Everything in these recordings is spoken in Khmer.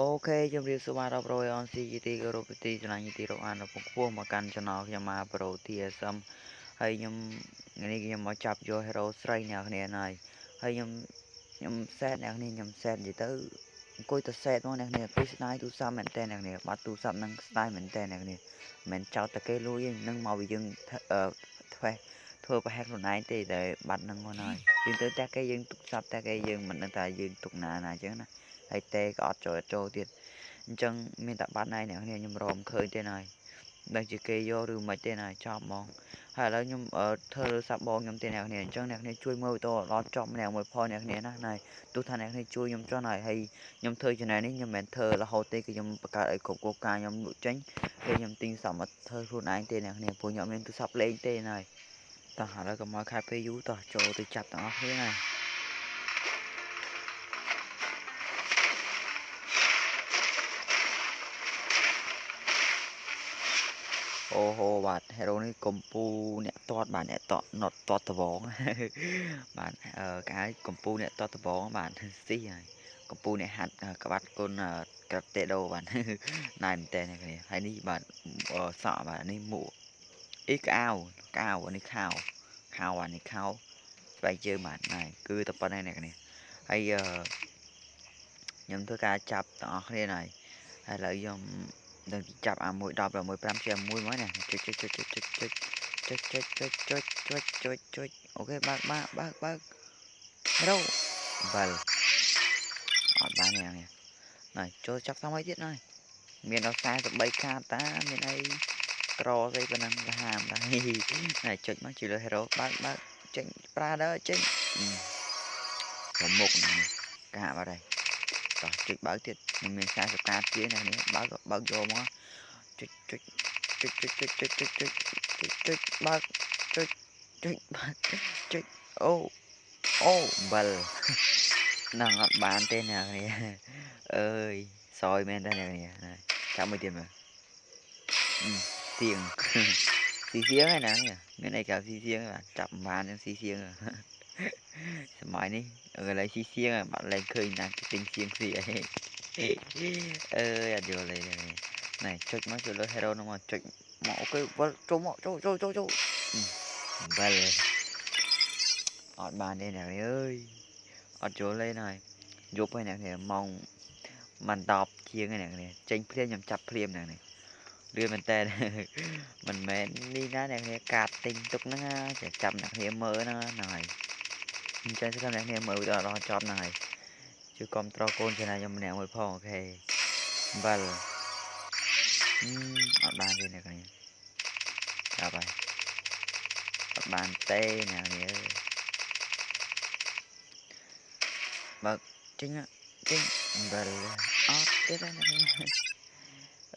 OK ជំរាបសួរបាទរាប់រយអនស៊ីជាទីគោរពទីស្រឡាញ់ទីរាប់អានពងខ្ពស់មកកាន់ channel ខ្ញុំមក Pro TSM ហើយខ្ញុំថ្ងៃនេះខ្ញុំមកចាប់យក hero ស្រីអ្នកគ្នាហើយហើយខ្ញុំខ្ញុំសែតអ្នកគ្នាខ្ញុំសែតនិយាយទៅអង្គុយទៅសែតមកអ្នកគ្នាអង្គុយស្ដាយទូរស័ព្ទមែនតើអ្នកគ្នាបាត់ទូរស័ព្ទនឹងស្ដាយមែនតើអ្នកគ្នាមិនចោតតែគេលួចទេនឹងមកពីយើងធ្វើធ្វើប្រហែលខ្លួនឯងទេតែបាត់នឹងមកហើយយើងទៅតែគេយើងទុកស័ព្ទតែគេយើងមិនដឹងថាយើងទុកណាណាអញ្ចឹងណាហើយទេក៏អត់ចូលចូលទៀតអញ្ចឹងមានតែបាត់ហើយអ្នកគ្នាខ្ញុំរមឃើញទេហើយដឹងជាគេយកឬមិនទេណាចប់ហ្មងហើយឥឡូវខ្ញុំធ្វើលើសាប់បងខ្ញុំទេអ្នកគ្នាអញ្ចឹងអ្នកគ្នាជួយមើលវីដេអូដល់ចប់ម្នាក់មួយផងអ្នកគ្នាណាណែទោះថាអ្នកគ្នាជួយខ្ញុំចុះហើយហើយខ្ញុំធ្វើ channel នេះខ្ញុំមិនមែនធ្វើរហូតទេគឺខ្ញុំបង្កើតឲ្យគ្រប់គោលការណ៍ខ្ញុំលក់ចេញហើយខ្ញុំទិញស័ព្ទមកធ្វើខ្លួនឯងទេអ្នកគ្នាព្រោះខ្ញុំមានទូរស័ព្ទលេងទេណាតោះឥឡូវកុំឲ្យខាតពេលយូរតោះចូលទៅចាប់ទាំងអស់គ្នាណាអូហូបាទ hero នេះកំពូអ្នកតតបាទអ្នកតតណត់តតដបងបាទកៅកំពូអ្នកតតដបងបាទស៊ីហើយកំពូអ្នកហាត់ក្បាត់គុណក្រាតេដូបាទណែមែនតើអ្នកគ្នាហើយនេះបាទសក់បាទនេះមួកអីកៅកៅនេះខោខោអានេះខោស្បែកជើងបាទណែគឺតែប៉ុណ្ណេះអ្នកគ្នាហើយខ្ញុំធ្វើការចាប់ទាំងអស់គ្នាហើយហើយឥឡូវខ្ញុំនឹងចាប់អា1 10 6 5ជា1មកណាចុចចុចចុចចុចចុចចុចចុចចុចចុចចុចចុចចុចអូខេបើកបើកបើកបើក hero 7អត់បានទេនេះណៃចូលចាប់តាមអីទៀតណៃមានដល់43កាតាមានអីក្រស្អីប៉ុណ្ណឹងសាហាមដែរណៃចុចមកជួយលើ hero បើកបើកចេញប្រាដើចេញប្រមុខនេះកាបាត់ហើយតោះចុចបើកទៀតខ្ញុំមាន40កាជាងនេះបើកបើកយកមកចុចចុចចុចចុចចុចចុចចុចចុចចុចចុចបើកចុចចុចបើកចុចអូអូ7នឹងអត់បានទេអ្នកនេះអើយសយមែនតើអ្នកនេះចាប់មួយទៀតមើលសៀងស៊ីសៀងហើយណាមានអីក្រៅស៊ីសៀងចាប់បាននឹងស៊ីសៀងសម័យនេះកន្លែងស៊ីសៀងបាត់លែងឃើញណាទិញសៀងស៊ីអីអើយអត់យល់ទេណែចុចមកចូលលើ hero នោះមកចុចមកអូខេវិលចូលមកចូលចូលចូលចូលវិលអត់បានទេអ្នកអើយអត់ចូលទេណែយប់ហើយអ្នកនេះម៉ោងមិន10ជាងហើយអ្នកនេះចេញភ្លាមខ្ញុំចាប់ភ្លាមអ្នកនេះលឿនមែនតើមិនមែននេះណាអ្នកនេះកាត់ទិញទុកហ្នឹងចាប់អ្នកគ្នាមើលហ្នឹងហ្នឹងហើយអញ្ចឹងសកម្មអ្នកគ្នាមើលវីដេអូដល់ចប់ហ្នឹងហើយជួយគាំទ្រកូន channel ខ្ញុំម្នាក់មួយផងអូខេ7អត់បានទេអ្នកគ្នាចាប់ហើយអត់បានទេអ្នកគ្នាបើចេញចេញ7អត់ទេអ្នកគ្នា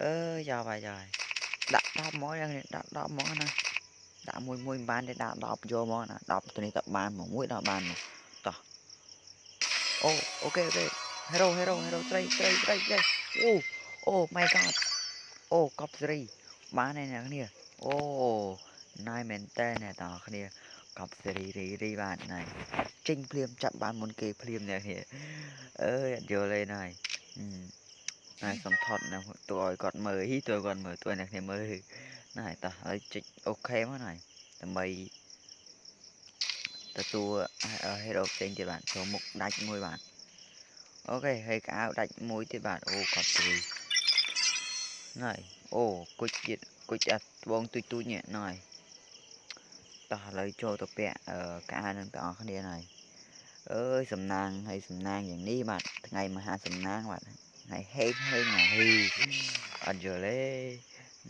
អើយចាប់ហើយចាប់ហើយដាក់10មកអ្នកគ្នាដាក់10មកណាដាក់មួយមួយមិនបានទេដាក់10យកមកណា10ទៅនេះតបានមកមួយដល់បានមកតោះអូអូខេអូខេ hero hero hero ត្រីត្រីត្រីត្រីអូអូ my god អូកប់សេរីបានហើយអ្នកគ្នាអូណៃមែនតើអ្នកទាំងអស់គ្នាកប់សេរីរីរីបាទណៃចេញភ្លាមចាប់បានមុនគេភ្លាមអ្នកគ្នាអើយអត់យល់ទេណៃណៃសុំថតនៅតួឲ្យគាត់មើលហ៊ីតួឲ្យគាត់មើលតួឲ្យអ្នកគ្នាមើលណៃតោះហើយចុចអូខេមកណៃដើម្បីទទួល hero ផ្សេងទៀតបាទចូលមុខដាច់មួយបាទអូខេហើយកៅដាច់មួយទៀតបាទអូកប់សេរីណៃអូគុជទៀតគុជអាត្បូងទូចទូចនេះណៃតោះឥឡូវចូលទៅពាក់កៅនឹងទាំងអស់គ្នាណៃអើយសំណាងហើយសំណាងយ៉ាងនេះបាទថ្ងៃមហាសំណាងបាទថ្ងៃហេងហេងហីអត់យល់ទេ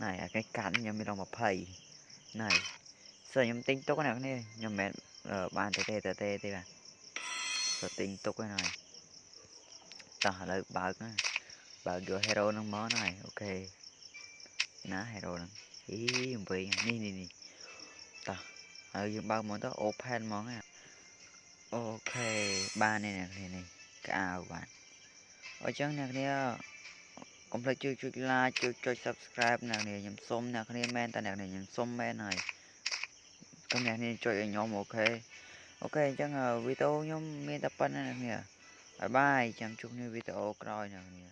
ណៃអាគេកាន់ខ្ញុំមានដល់20ណៃសើខ្ញុំទិញទុកណាគ្នាខ្ញុំមិនមែនបានទេទេទេទេបាទទៅទិញទុកហ្នឹងហើយតោះឥឡូវបើកណាបើកយក hero ហ្នឹងមកហ្នឹងហើយអូខេណា hero ហ្នឹងអីវិញនេះនេះនេះតោះហើយយើងបើកមកទៅ open ហ្មងណាអូខេបាននេះអ្នកគ្នានេះក្អៅបាទអញ្ចឹងអ្នកគ្នាកុំភ្លេចជួយចុច like ជួយចុច subscribe អ្នកគ្នាខ្ញុំសុំអ្នកគ្នាមែនតើអ្នកគ្នាខ្ញុំសុំមែនហើយកុំអ្នកគ្នាចុចឲ្យខ្ញុំអូខេអូខេអញ្ចឹងវីដេអូខ្ញុំមានតែប៉ុណ្្នឹងអ្នកគ្នាបាយបាយចាំជួបគ្នាវីដេអូក្រោយអ្នកគ្នា